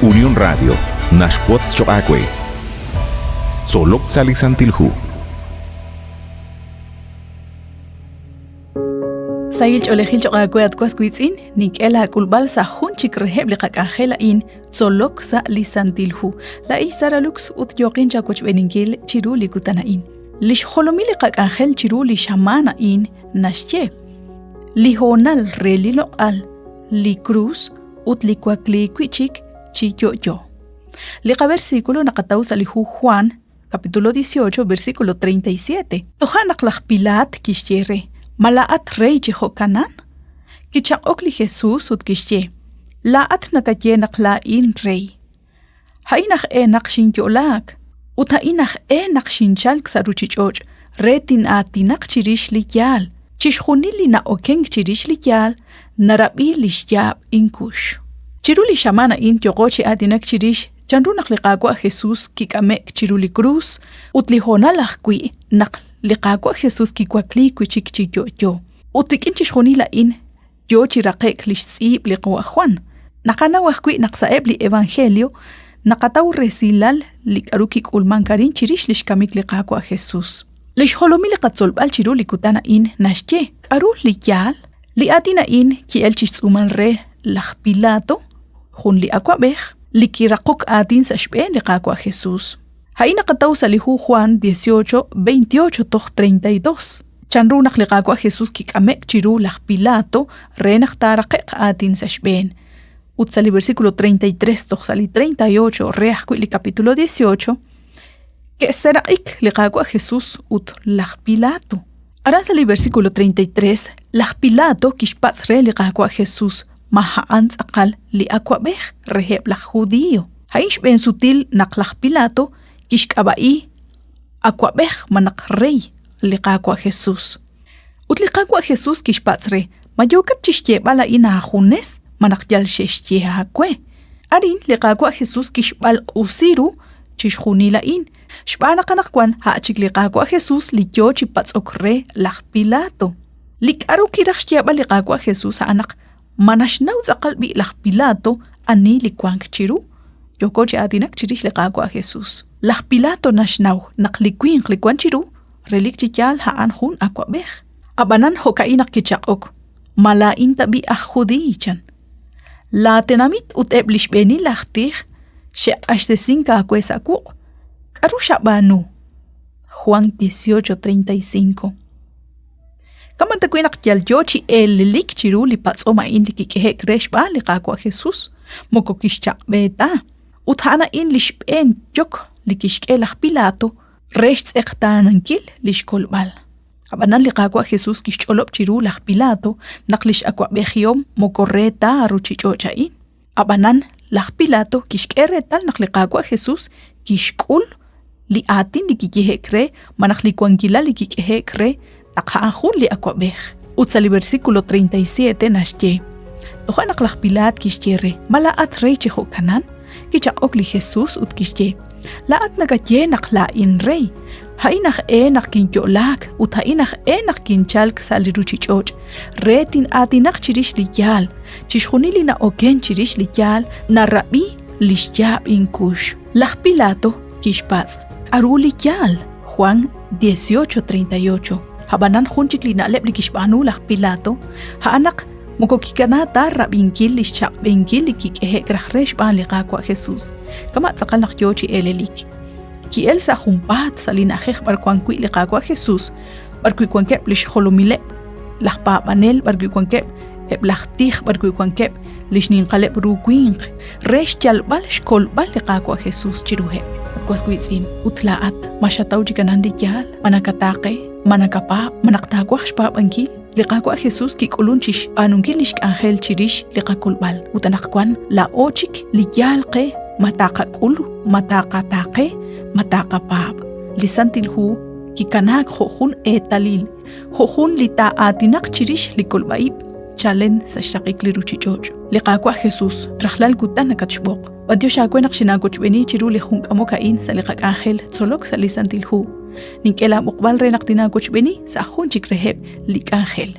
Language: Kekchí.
Unión Radio naxwotz choq' aawe. Tzolok sa' li Santil Hu. Sahil ch'oolejil choq' aawe at was wiitz'in, nink'e laak'ulb'al sa' jun chik reheb' li qak'anjel a'in, Tzolok sa' li Santil Hu. Laa'in Sara Lux ut yooqin chawochb'eeninkil chiru li kutan a'in. Li xjolomil li qak'anjel chiru li xamaan a'in naxye, Li hoonal re li loq'al, li krus ut li wakliik wi'chik chi yo'yo. Li qaversículo naqataw sa' li hu Juan, capítulo 18, versículo 37. Toja' naq laj Pilaat kixye re, Ma laa'at rey chi jo'kanan? Kichaq'ok li Jesus ut kixye, Laa'at nakaye naq laa'in rey. A'in aj e naq xinyo'laak, ut a'in aj e naq xinchalk sa' ruuchich'och' re tin'aatinaq chirix li yaal. Chixjunil li na'okenk chirix li yaal narab'i li xyaab' inkux. Chiru li xamaan a'in yooqo chi aatinak chirix chanru naq li Qaawa' Jesus kik'ame'k chiru li krus ut li hoonal ajwi' naq li Qaawa' Jesus kiwakliik wi' chik chi yo'yo. Ut rik'in chixjunil a'in yo chi raqe'k li xtz'iib' li qawa' Jwan. Naqanaw ajwi' naq sa'eb' li Evangelio naqataw resilal li k'aru kik'ulmank arin chirix li xkamik li Qaawa' Jesus. Li xjolomil li qatzolb'al chiru li kutan a'in naxye k'aru li yaal. Li aatin a'in ki'elk chi xtz'uumal re laj Pilato, jun li awab'ej, li kiraqok aatin sa' xb'een li Qaawa' Jesus. A'in naqataw sa' li hu Juan 18, 28 toj 32. Chanru naq li Qaawa' Jesus kik'ame'k chiru laj Pilato re naq taaraqe'q aatin sa' xb'een. Ut sa' li versículo 33 toj sa' li 38 re ajwi' li capítulo 18, ke'seraq'ik li Qaawa' Jesus ut laj Pilato. Aran sa' li versículo 33, laj Pilato kixpatz' re li Qaawa' Jesus ma a'an tz'aqal li awab'ej reheb' laj Judio. A'in xb'een sutil naq laj Pilato kixk'ab'a'i awab'ej malaj rey li Qaawa' Jesus. Ut li Qaawa' Jesus kixpatz' re, Ma yookat chi xyeeb'al a'in aajunes malaj yal xe'xye aawe? Arin li Qaawa' Jesus kixb'alq'usi ru chixjunil a'in, xb'aan naq anaqwan a' chik li Qaawa' Jesus li yo chi patz'ok re laj Pilato. Li k'aru kiraj xyeeb'al li Qaawa' Jesus a'an naq ma naxnaw tz'aqal b'i' laj Pilato ani li wank chiru? Yooko chi aatinak chirix li Qaawa' Jesus. Laj Pilato naxnaw naq li winq li wank chiru relik chi yaal a'an jun awab'ej. Ab'anan jo'ka'in naq kichaq'ok, Ma laa'in tab'i' aj Judiiy? chan. Laatenamit ut eb' li xb'eenil aj tij xe'q'axtesink aawe sa' wuq'. K'aru xab'aanu? Juan 18:35 Kama' tawi' naq yal yo chi eelelik chiru li patz'om a'in li kik'ehe'k re xb'aan li Qaawa' Jesus, moko kixchaq'b'e ta. Ut a'an a'in li xb'een yok li kixk'e laj Pilato re xtz'eqtaanankil li xkolb'al. Ab'anan li Qaawa' Jesus kixch'olob' chiru laj Pilato naq li x'awab'ejihom moko re ta ruuchich'och' a'in. Ab'anan laj Pilato kixk'e reetal naq li Qaawa' Jesus kixk'ul li aatin li kiyehe'k re malaj li wankilal li kik'ehe'k re naq a'an jun li awab'ej. Ut sa' li versículo 37 naxye, Toja' naq laj Pilaat kixye re, Ma laa'at rey chi jo'kanan? Kichaq'ok li Jesus ut kixye, Laa'at nakaye naq laa'in rey. A'in aj e naq kinyo'laak ut a'in aj e naq kinchalk sa' li ruuchich'och' re tin'aatinaq chirix li yaal. Chixjunil li na'oken chirix li yaal narab'i li xyaab' inkux. Laj Pilato kixpatz', K'aru li yaal? Juan 18:38. Ab'anan jun chik li na'leb' li kixb'aanu laj Pilato, a'an naq moko kikana ta rab'inkil li xchaq'b'enkil li kik'ehe'k raj re xb'aan li Qaawa' Jesus, kama' tz'aqal naq yoo chi elelik. Ki'el sa' junpaat sa' li na'ajej b'ar wan wi' li Qaawa' Jesus, b'arwi' wankeb' li xjolomileb' laj paab'anel, b'arwi' wankeb' eb' laj tij, b'arwi' wankeb' li xninqaleb' ru winq, re xyalb'al xkolb'al li Qaawa' Jesus chiruheb'. At was wiitz'in, ut laa'at, ma xataw chik anan li yaal? Ma nakataaqe? Ma nakapaab'? Ma naq taawaj xpaab'ankil? Li Qaawa' Jesus kik'ulun chi xb'aanunkil lix k'anjel chirix li qakolb'al, ut anaqwan laa'o chik li yaal qe ma taqak'ul, ma taqataaqe, ma taqapaab'. Li Santil Hu kikanaak jo' jun eetalil, jo' jun li taa'aatinaq chirix li kolb'a-ib' chalen sa' xraqik li ruchich'och'. Li Qaawa' Jesus rajlal kutan nakatxb'oq. B'antiox aawe naq xinaawochb'eeni chiru li jun k'amok a'in sa' li qak'anjel tzolok sa' li Santil Hu. Nink'e laab'oqb'al re naq tinaawochb'eeni sa' jun chik reheb' li k'anjel.